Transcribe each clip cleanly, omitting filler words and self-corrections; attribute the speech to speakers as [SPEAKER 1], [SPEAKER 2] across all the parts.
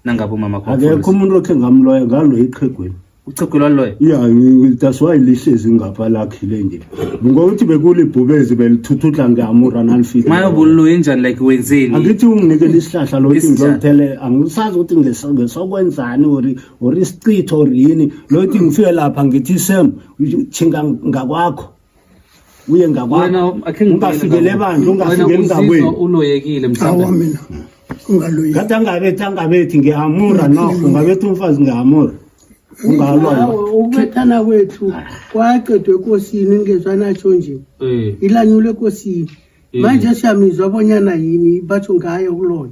[SPEAKER 1] Nangabe umama wakho
[SPEAKER 2] Akekho umuntu okhe ngamloya, ngaloya iqhegwini.
[SPEAKER 1] Uqhegwini loya?
[SPEAKER 2] Ya, that's why lihlezi ngapha lakhile nje. Ngokuthi bekulibhubezi belithuthutla ngamura nalifika.
[SPEAKER 1] Maye ubuloye njani, like wenzeni?
[SPEAKER 2] Angithi unginikele isihlahla lokuthi
[SPEAKER 1] Isihlahla.
[SPEAKER 2] ngizolithele, angisazi ukuthi ngesokwenzani or isichitho or yini. Lokuthi ngifike lapha ngithi Sam, thinga ngakwakho. Uye ngakwakho.
[SPEAKER 1] Wena akhe ngibuyele
[SPEAKER 2] Ungafikele
[SPEAKER 1] ngakuwe.
[SPEAKER 2] bandla, ungafikeli
[SPEAKER 1] Wena uzizwa
[SPEAKER 2] ngakwenu.
[SPEAKER 1] uloyekile
[SPEAKER 3] Awa,
[SPEAKER 1] mhlawumbe.
[SPEAKER 3] mina ungaloyi.
[SPEAKER 2] Ngathi angabethi, angabethi ngihamura nokho, ungabethi umfazi ngihamura. Ungalwa.
[SPEAKER 4] Awu, ukubethana kwethu kwaqedwa ekosini, ngezwa natsho nje. Ilanyulwe ekosini. Manje siyamizwa bonyana yini batsho ngaye ukuloya.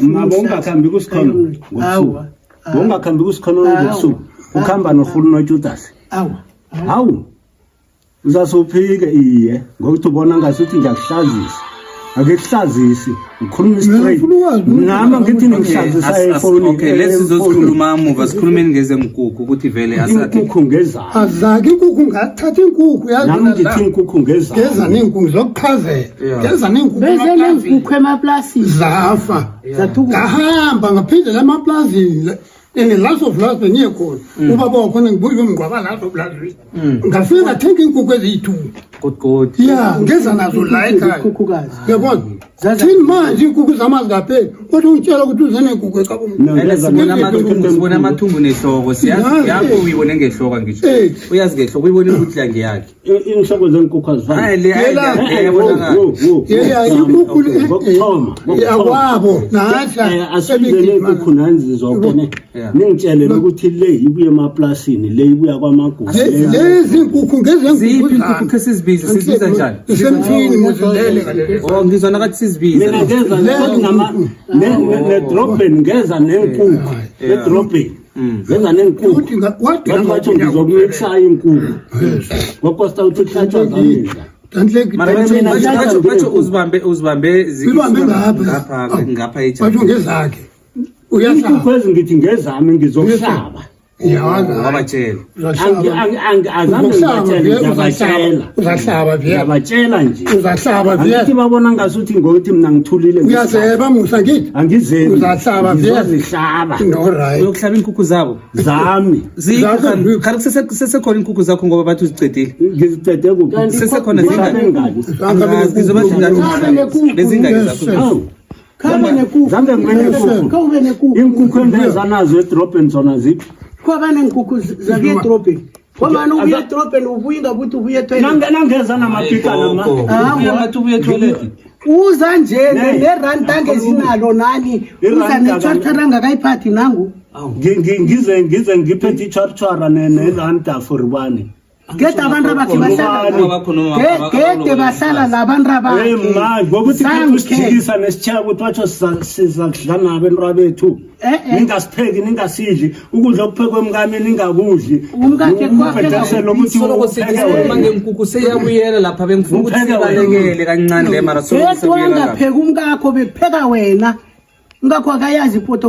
[SPEAKER 2] Mabo ungakhambi kusikhono.
[SPEAKER 4] Awa.
[SPEAKER 2] Ungakhambi kusikhono ngobusuku. Ukhamba noRhulu noJudas.
[SPEAKER 4] Awa.
[SPEAKER 2] Hawu. Uzasuphike iye ngokuthi ubona ngasuthi ngiyakuhlazisa. Angikuhlazisi, ngikhuluma straight.
[SPEAKER 3] Ngifuna ukwazi ukuthi-
[SPEAKER 2] Nami ngithi ngihlazisa efonini.
[SPEAKER 1] Okay, let's sizozikhuluma muva, sikhulumeni ngezenkukhu ukuthi vele asakhe.
[SPEAKER 2] Inkukhu ngezami.
[SPEAKER 3] Azakhe inkukhu, ngathatha inkukhu, yazi.
[SPEAKER 2] Nami
[SPEAKER 3] Mina
[SPEAKER 2] ngithi inkukhu ngezami.
[SPEAKER 3] Ngeza neenkukhu, ngizokuchazela. Ngeza neenkukhu
[SPEAKER 4] Beze
[SPEAKER 3] emaplazini.
[SPEAKER 4] neenkukhu emaplasini.
[SPEAKER 3] Zafa.
[SPEAKER 4] Zathuka.
[SPEAKER 3] Ngahamba ngaphindela emaplazini and last of last bengiye khona, ubaba wakhona ngibuye umngcwaba last of last week, ngafike ngathenga iinkukhu eziyi-two.
[SPEAKER 1] Good good.
[SPEAKER 3] Ya, ngeza nazo la ekhaya.
[SPEAKER 4] Izikhukhukazi.
[SPEAKER 3] Yabona thini manje, iinkukhu zami azikapheli, kodwa ungitshela ukuthi uze neenkukhu
[SPEAKER 2] Mina
[SPEAKER 1] And
[SPEAKER 2] ngeza
[SPEAKER 1] sibona
[SPEAKER 2] neenkukhu
[SPEAKER 1] amathumbu, sibona amathumbu nehloko, siyazi. Yakho uyibone ngehloko ngisho. Uyazi ngehloko, uyibone ukuthi la ngeyakhe.
[SPEAKER 2] Inhloko zenkukhu azifani.
[SPEAKER 1] Hayi le, hayi le, iyabonakala.
[SPEAKER 3] Yeya, inkukhu
[SPEAKER 2] Ngokuthoma.
[SPEAKER 3] Yakwabo nahla.
[SPEAKER 2] Asibize neenkukhu nanzi zonke ne. Ningitshele ukuthi le ibuye emaplasini, le ibuya kwaMagugu.
[SPEAKER 3] Lezi nkukhu
[SPEAKER 1] Ziphi
[SPEAKER 3] ngezenkukhu.
[SPEAKER 1] inkukhu khe sizibize, sizibiza njani?
[SPEAKER 3] Isemthini muzilele ngaleli.
[SPEAKER 1] Oh, ngizwa nakathi sizibize.
[SPEAKER 2] Mina ngeza ngama nedrobheni, ngeza neenkukhu edrobheni. Ngeza neenkukhu.
[SPEAKER 3] Uthi wadinga
[SPEAKER 2] Bathi batsho ngizokunikisa iinkukhu. Kwakosta uthi kuhlatshwa zamindla.
[SPEAKER 1] Mara batsho
[SPEAKER 2] Mina
[SPEAKER 1] batsho uzibambe
[SPEAKER 3] Zibambe ngapha.
[SPEAKER 1] Ngapha ngapha.
[SPEAKER 3] Batsho
[SPEAKER 1] ejardini.
[SPEAKER 3] ngezakhe.
[SPEAKER 2] Iinkukhu
[SPEAKER 3] Uyahlaba.
[SPEAKER 2] ezi ngithi ngezami, ngizokuhlaba.
[SPEAKER 1] Wabatshela.
[SPEAKER 2] Azange ngibatshele, ngiyabatshela.
[SPEAKER 3] Uzahlaba vele.
[SPEAKER 2] Ngiyabatshela nje.
[SPEAKER 3] Uzahlaba
[SPEAKER 2] Angithi
[SPEAKER 3] vele.
[SPEAKER 2] babona ngasuthi ngokuthi mina ngithulile.
[SPEAKER 3] Uyazeba musa ngithi.
[SPEAKER 2] Angizeli.
[SPEAKER 3] Uzahlaba vele.
[SPEAKER 2] Ngizozihlaba.
[SPEAKER 3] No, right.
[SPEAKER 1] Uyokuhlaba iinkukhu zabo?
[SPEAKER 2] Zami.
[SPEAKER 3] Zakho.
[SPEAKER 1] Khari kusesekhona iinkukhu zakho ngoba bathi uzicedile?
[SPEAKER 2] Ngizicede kuphi?
[SPEAKER 1] Sesekhona.
[SPEAKER 2] Ngihlabe ngani?
[SPEAKER 1] Angazi, ngizoba
[SPEAKER 4] Khabe
[SPEAKER 1] bezingaki zakho.
[SPEAKER 2] Hawu.
[SPEAKER 4] Khabe nekukhu.
[SPEAKER 2] Zange ngibe nenkukhu.
[SPEAKER 4] Khawube nekukhu.
[SPEAKER 2] Iinkukhu engeza nazo edrobheni zona ziphi?
[SPEAKER 4] Kwaba neenkukhu zakuya edrobheni. Kwamane ubuye edrobheni, ubuye ngakuthi ubuye etoilet.
[SPEAKER 2] Nangeza namapika nama.
[SPEAKER 1] Ubuya ngathi ubuye etoilet.
[SPEAKER 4] Uza nje
[SPEAKER 2] Ne.
[SPEAKER 4] neranda angezinalo nani. Uza
[SPEAKER 2] Iranda
[SPEAKER 4] netshwatshwara angakayiphathi nangu.
[SPEAKER 2] Ngize ngiphethe ichwarchwara neranda for bani?
[SPEAKER 4] Gede abantu abakhe bahlala.
[SPEAKER 1] Ubaba wakho noma
[SPEAKER 4] Gede bahlala labantu
[SPEAKER 2] Hey
[SPEAKER 4] abakhe.
[SPEAKER 2] ma, ngokuthi
[SPEAKER 4] Zange.
[SPEAKER 2] usijikisa nesitshaba ukuthi batsho sizakudla nabo entwabethu.
[SPEAKER 4] Eh, eh.
[SPEAKER 2] Ningasipheki, ningasidli ukudla okuphekwe emkami, ningakudli.
[SPEAKER 4] Umkakhe kwakhe
[SPEAKER 2] Ubhedesele ukuthi
[SPEAKER 1] Soloko sithi
[SPEAKER 2] upheke
[SPEAKER 1] sikhuluma
[SPEAKER 2] wena.
[SPEAKER 1] ngenkukhu seyabuyela lapha, bengifuna ukuthi
[SPEAKER 2] Upheke wena.
[SPEAKER 1] sibalekele kancane le, mara soloko
[SPEAKER 4] Gede
[SPEAKER 1] sebuyela lapha.
[SPEAKER 4] wangapheka umkakho, bekupheka wena. Umkakho akayazi ipoto.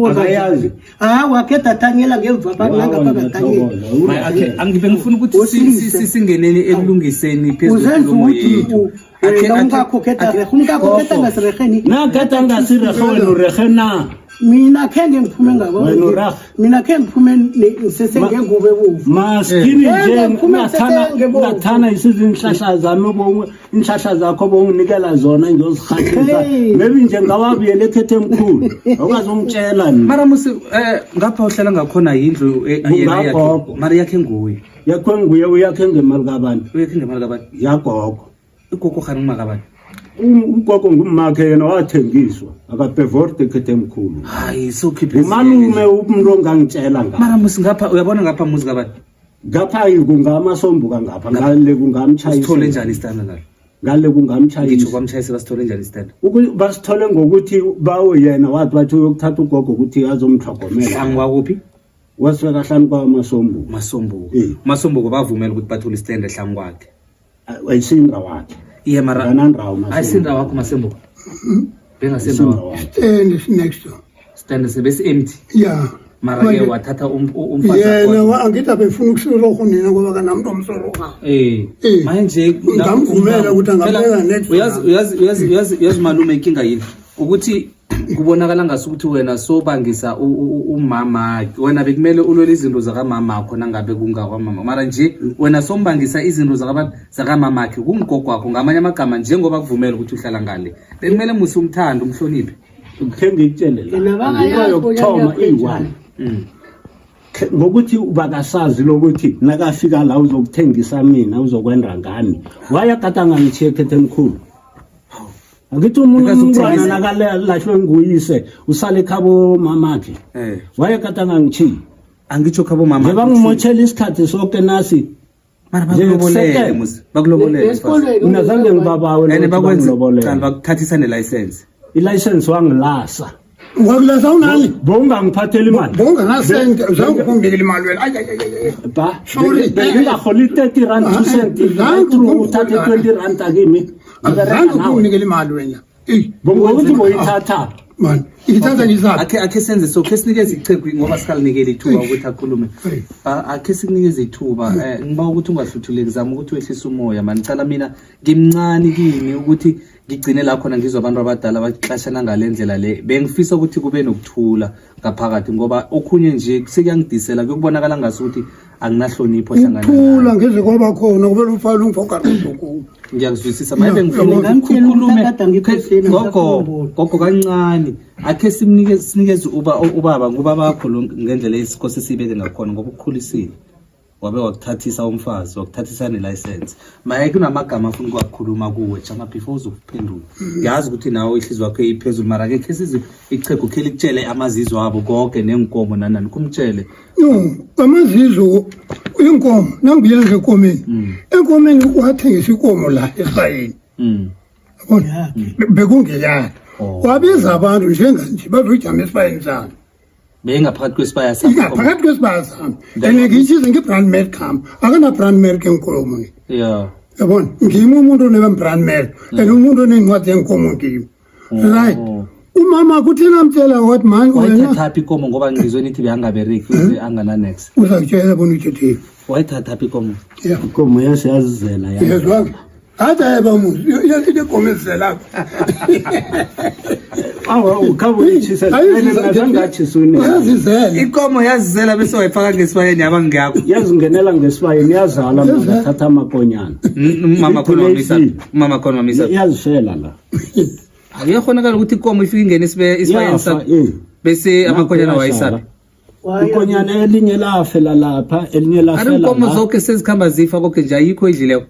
[SPEAKER 2] Akayazi.
[SPEAKER 4] Hawa, gede athanyela ngemva nangapha kathanyeli.
[SPEAKER 1] Okay, angibe ngifuna ukuthi
[SPEAKER 4] Osilise.
[SPEAKER 1] singeneni ekulungiseni phezu
[SPEAKER 4] Uzenza
[SPEAKER 1] kwenkulumo
[SPEAKER 4] ukuthi
[SPEAKER 1] yethu.
[SPEAKER 4] wena umkakho khetha rehe, umkakho khetha ngasireheni.
[SPEAKER 2] Nagade angasirerhe, wena urehe na?
[SPEAKER 4] Mina khenge ngiphume ngako.
[SPEAKER 2] Wena uraha.
[SPEAKER 4] Mina khe ngiphume ngisesengengubo ebovu.
[SPEAKER 2] Maskini
[SPEAKER 4] Eh,
[SPEAKER 2] nje
[SPEAKER 4] ngiphume
[SPEAKER 2] ngathana
[SPEAKER 4] ngisesengebovu.
[SPEAKER 2] ngathana isizinhlahla zami inhlahla zakho bonginikela zona ngiyozirhathisa.
[SPEAKER 4] Hey.
[SPEAKER 2] Maybe nje ngawabuyela ekhethe emkhulu. Awukwazi ungitshela ni.
[SPEAKER 1] Mara musi ngapha uhlala ngakhona yindlu yena yakhe.
[SPEAKER 2] Kungagogo.
[SPEAKER 1] Mara yakhe nguye?
[SPEAKER 2] Yakho nguye, uyakhe ngemali kabantu.
[SPEAKER 1] Uyakhe ngemali kabani?
[SPEAKER 2] Yagogo.
[SPEAKER 1] Ugogo khani ngumaka bani?
[SPEAKER 2] Ugogo ngummakhe, yena wathengiswa, akabhevorde ekhethe emkhulu.
[SPEAKER 1] Hayi, sewukhiphe.
[SPEAKER 2] Umalume umuntu ongangitshela nga.
[SPEAKER 1] Mara musi ngapha uyabona, ngapha muzi kabani?
[SPEAKER 2] Ngapha kungamasombuka ngapha, ngale
[SPEAKER 1] Usithole
[SPEAKER 2] kungamtshayisa.
[SPEAKER 1] njani isitanda ngalo?
[SPEAKER 2] Ngale
[SPEAKER 1] Ngitsho
[SPEAKER 2] kungamtshayisa.
[SPEAKER 1] kwamtshayisa, basithole njani isitanda?
[SPEAKER 2] Basithole ngokuthi bawo yena wathi bathi uyokuthatha ugogo ukuthi azomtlhogomela.
[SPEAKER 1] Hlangu wakuphi?
[SPEAKER 2] Wasifeka hlanu kwamasombuka.
[SPEAKER 1] Masombuko.
[SPEAKER 2] Eh.
[SPEAKER 1] Masombuko bavumela ukuthi bathole isitende hlangu kwakhe?
[SPEAKER 2] Ayisinda wakhe.
[SPEAKER 1] Iye, mara
[SPEAKER 2] Akanandawo Masombuka.
[SPEAKER 1] Ayisindawo wakho Masembuko, bengasendawo.
[SPEAKER 2] Ayisindawo wakhe.
[SPEAKER 3] Stand is next door.
[SPEAKER 1] Stand sebesi empty.
[SPEAKER 3] Ya.
[SPEAKER 1] Mara ke wathatha umfazi
[SPEAKER 3] Yena
[SPEAKER 1] wakhona.
[SPEAKER 3] angithi abefuna ukusiroho nina ngoba kanamntu omsoroha.
[SPEAKER 1] Manje
[SPEAKER 3] Ngamvumela ukuthi angabeka next.
[SPEAKER 1] Uyazi, uyazi, uyazi, uyazi, uyazi malume, inkinga yini ukuthi Kubonakala ngasukuthi wena sobangisa umama, wena bekumele ulwele izinto zakamamakho nangabe kungakwamama, mara nje wena sombangisa izinto zakamamakhe kungugogo wakho. Ngamanye amagama, njengoba kuvumela ukuthi uhlala ngale, bekumele musi umthande, umhloniphe.
[SPEAKER 2] Khe ngikutshele la.
[SPEAKER 4] Yena bangayazi
[SPEAKER 2] Into yokuthoma
[SPEAKER 4] bonyana
[SPEAKER 2] iyi-one. Ngokuthi bakasazi lokuthi nakafika la uzokuthengisa mina, uzokwenda ngami, wayakata angangithiye ekhethe emkhulu. Angithi umuntu
[SPEAKER 1] Because
[SPEAKER 2] umntwana
[SPEAKER 1] ukuthengisa-
[SPEAKER 2] nakalahlwe nguyise usale ekhabo mamakhe. Wayekata angangithiyi.
[SPEAKER 1] Angitsho khabo mama.
[SPEAKER 2] Nje bangimotshela isikhathi soke nasi.
[SPEAKER 1] Mara bakulobolele
[SPEAKER 2] Nje
[SPEAKER 1] musi, bakulobolele mfazi.
[SPEAKER 4] Esikolweni.
[SPEAKER 2] Mina zange ngibabawe
[SPEAKER 1] And
[SPEAKER 2] lokuthi
[SPEAKER 1] bakwenze
[SPEAKER 2] bangilobolele.
[SPEAKER 1] cala bakuthathisa ne-license.
[SPEAKER 2] Ilayisensi wangilasa.
[SPEAKER 3] Wakulasa unani?
[SPEAKER 2] Bowungangiphatheli imali.
[SPEAKER 3] Bowunganasente, zange ukunginikela imali wena. Ay, ay, ay, ay, ay.
[SPEAKER 2] Ba,
[SPEAKER 3] Sorry.
[SPEAKER 2] bengingaholi 30 rand 2 cent.
[SPEAKER 3] Zange
[SPEAKER 2] Right, uthathe 20 rand kimi.
[SPEAKER 3] Azange ukunginikela imali wena. Eyi,
[SPEAKER 2] Bongokuthi boyithatha.
[SPEAKER 3] man, ithatha ngisaphi?
[SPEAKER 1] Akhe senze so, khe sinikeze ichegu ngoba sikalinikeli ithuba ukuthi akhulume.
[SPEAKER 3] Hey.
[SPEAKER 1] Akhe sikunikeze ithuba, ngiba ukuthi ungahluthuleki, zama ukuthi wehlise umoya mani. Cala mina ngimncane kimi ukuthi ngigcine la khona ngizwa abantu abadala baxashana ngale ndlela le. Bengifisa ukuthi kube nokuthula ngaphakathi ngoba okhunye nje sekuyangidisela, kuyokubonakala ngasuthi ukuthi anginahlonipho hlangana
[SPEAKER 3] Ukuthula
[SPEAKER 1] nawe.
[SPEAKER 3] ngeze kwaba khona kubela ufana ungifogara.
[SPEAKER 1] Ngiyakuzwisisa maye,
[SPEAKER 3] Ya,
[SPEAKER 1] bengifuna
[SPEAKER 3] yabona.
[SPEAKER 1] ukuthi ukhulume.
[SPEAKER 4] Ngamtshela ukuthi
[SPEAKER 1] Gogo,
[SPEAKER 4] ngisakhumbula.
[SPEAKER 1] gogo, kancane, akhe simnike sinikeze uba ubaba ngubaba wakho lo ngendlela isikose siyibeke ngakhona, ngoba ukukhulisile, wabe wakuthathisa umfazi, wakuthathisa ne-license. Maye kunamagama afuna ukuwakhuluma kuwe. Jama before uzokuphendula. Ngiyazi ukuthi nawe ihliziyo wakho iphezulu, mara ke khe size ichegu khe likutshele amazizo abo konke neenkomo nanani kumtshele.
[SPEAKER 3] No, amazizo inkomo nangibuyela nje enkomeni. Enkomeni wathengisa inkomo la esibayeni. Yabona? Bekungeyakhe.
[SPEAKER 1] Oh.
[SPEAKER 3] Wabiza abantu njenganje bazojama esibayeni sami.
[SPEAKER 1] Beyingaphakathi kwesibaya sakho?
[SPEAKER 3] Ingaphakathi kwesibaya sami. And ngiyithize nge-brand milk kham. Akana brand milk enkomo ni. Yabona? Ngimi umuntu one-brand milk. And umuntu onencwadi yenkomo ngimi. Right.
[SPEAKER 1] Oh.
[SPEAKER 3] Umama kuthi namtshela wathi man wena
[SPEAKER 1] Wayithathaphi ikomo? Ngoba ngizwe nithi beyangabereki uze angana-nex.
[SPEAKER 3] Uzakutshela bona uthetheni.
[SPEAKER 1] Wayithathaphi ikomo?
[SPEAKER 3] Yeah.
[SPEAKER 2] Ikomo yasiyazizela.
[SPEAKER 3] Yezwa ke. Athi ayeba muzi inkomo ezizelakho.
[SPEAKER 2] Awa, ukhabe uyitshisa. Zangatshisa unina.
[SPEAKER 3] Uyazizela.
[SPEAKER 1] Ikomo yazizela bese wayifaka ngesibayeni yaba ngiyakho?
[SPEAKER 2] Yazingenela ngesibayeni, yazala,
[SPEAKER 3] Yazizela.
[SPEAKER 2] ngathatha amakonyana.
[SPEAKER 1] Umama khona wamisa?
[SPEAKER 2] Igcine
[SPEAKER 1] Umama khona wamisa?
[SPEAKER 2] Iyazifela la.
[SPEAKER 1] Akuyakhonakala ukuthi ikomo ifike ingene esibayeni
[SPEAKER 2] Yafa,
[SPEAKER 1] sakho
[SPEAKER 2] eh.
[SPEAKER 1] bese amakonyana wayisaphi?
[SPEAKER 2] Ikonyana elinye lafela lapha, elinye
[SPEAKER 1] Ari
[SPEAKER 2] lafela
[SPEAKER 1] inkomo
[SPEAKER 2] la.
[SPEAKER 1] zonke sezikhamba zifa koke nje, ayikho idlileko?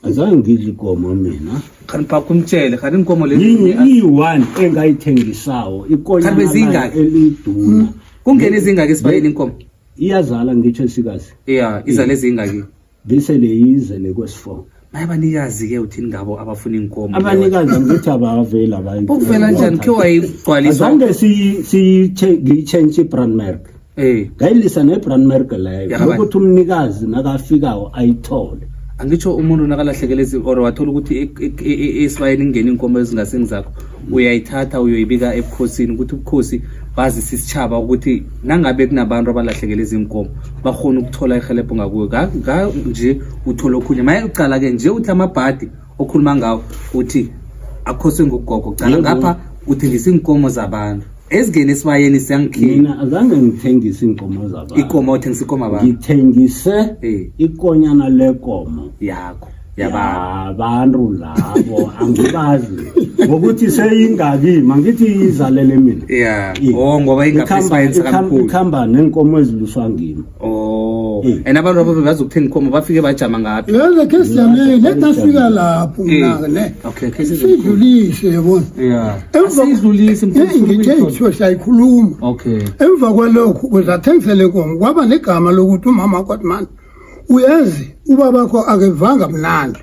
[SPEAKER 2] Azange ngidle ikomo mina.
[SPEAKER 1] Khani phakho umtshele, khani inkomo lezi
[SPEAKER 2] Yinye iyi-one engayithengisawo ikonyana
[SPEAKER 1] Khabe zingaki?
[SPEAKER 2] layo eliduna.
[SPEAKER 1] Kungene ezingaki esibayeni inkomo?
[SPEAKER 2] Iyazala ngitsho esikazi.
[SPEAKER 1] Ya, izale ezingaki?
[SPEAKER 2] Bese leyizele kwesi-4.
[SPEAKER 1] Maye abanikazi-ke uthini ngabo abafuna iinkomo?
[SPEAKER 2] Abanikazi ngithi abaveli abantu.
[SPEAKER 1] Bokuvela njani khe wayigcwalisa?
[SPEAKER 2] Azange ngiyitshentshe i-brand mark. Ngayilisa ne-brand mark leyo.
[SPEAKER 1] Yakabani?
[SPEAKER 2] Ukuthi umnikazi nakafikayo ayithole.
[SPEAKER 1] Angitsho umuntu nakalahlekelwe or wathola ukuthi esibayeni kungena iinkomo ezingasengizakho, uyayithatha uyoyibika ebukhosini ukuthi ubukhosi bazise isitshaba ukuthi nangabe kunabantu abalahlekele izinkomo bakhona ukuthola ihelebho ngakuyo. Nje uthola okhunye maye ucala-ke nje uthi amabhadi okhuluma ngawo uthi akhoswe ngugogo cala.
[SPEAKER 2] Yebo.
[SPEAKER 1] Ngapha uthengisa iinkomo zabantu ezingene esibayeni siyangikhipha.
[SPEAKER 2] Mina azange ngithengise iinkomo zabantu.
[SPEAKER 1] Ikomo, uthengisa ikomo abantu?
[SPEAKER 2] Ngithengise ikonyana lekomo.
[SPEAKER 1] Yakho, yabantu?
[SPEAKER 2] Yabantu labo angibazi ngokuthi seyingakimi, angithi izalele mina.
[SPEAKER 1] Ya. Oh, ngoba ingapha esibayeni sakamkhulu.
[SPEAKER 2] Ikhamba neenkomo eziluswa ngimi.
[SPEAKER 1] Oh. And abantu abo bazokuthenga inkomo bafike bajama ngaphi?
[SPEAKER 3] Yazi khe sijamele lethi nafika lapho mna ne.
[SPEAKER 1] Okay, khe
[SPEAKER 3] Sidlulise yabona.
[SPEAKER 1] Asiyidlulise.
[SPEAKER 3] Ngithe ngithiwa siyayikhuluma.
[SPEAKER 1] Okay.
[SPEAKER 3] Emva kwalokho kuzathengisela inkomo kwaba negama lokuthi umama kwathi mani uyazi ubabakho akevanga mnandi.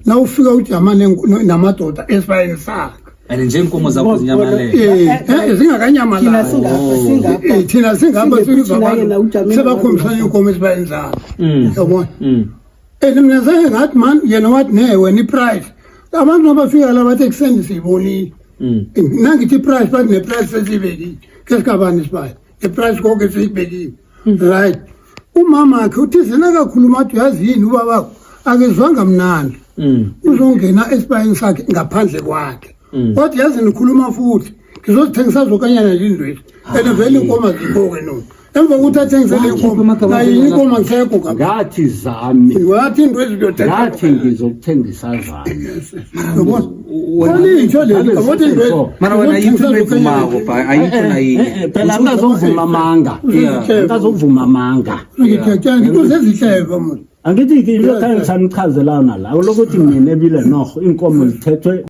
[SPEAKER 3] Na ufika ujama namadoda esibayeni sakhe.
[SPEAKER 1] And nje inkomo zakho zinyamalele.
[SPEAKER 3] Eh, zingakanyamalali.
[SPEAKER 4] Thina singapha, singapha.
[SPEAKER 3] Thina singapha.
[SPEAKER 4] Singe
[SPEAKER 3] Sikuzwa
[SPEAKER 4] futhi naye
[SPEAKER 3] abantu
[SPEAKER 4] la ujame
[SPEAKER 3] sebakhombisana inkomo esibayeni zakhe. Yabona?
[SPEAKER 1] Mm.
[SPEAKER 3] And mina zange ngathi mani, yena wathi ne wena i-price abantu abafika la bathi ekuseni siyibonile. Nangithi i-price, bathi ne-price sesiyibekile ke sikabani isibaya ne-price konke siyibekile. Right, umama akhe uthi zenakakhuluma athi uyazi yini ubabakho akezwanga mnandi. Uzongena esibayeni sakhe ngaphandle kwakhe. Wathi yazi nikhuluma futhi. Ngizozithengisa zokanyana nje indwezi. And vele inkomo azikho-ke no. Emva kokuthi athengisele inkomo, nayinye inkomo angisekho ngapha.
[SPEAKER 2] Ngathi zami.
[SPEAKER 3] Wathi indwezi kuyothatha.
[SPEAKER 2] Ngathi ngizokuthengisa zami.
[SPEAKER 3] Yabona? Khona intsho leli, yabona indwezi.
[SPEAKER 1] Mara wena ayikho into oyivumako bha, ayikho nayinye.
[SPEAKER 2] Phela angazovuma amanga. Angazovuma amanga.
[SPEAKER 3] Ngithethe into zezihleva manje.
[SPEAKER 2] Angithi ke into khange sanichazelana la lokuthi mina ebile noho inkomo zithethwe.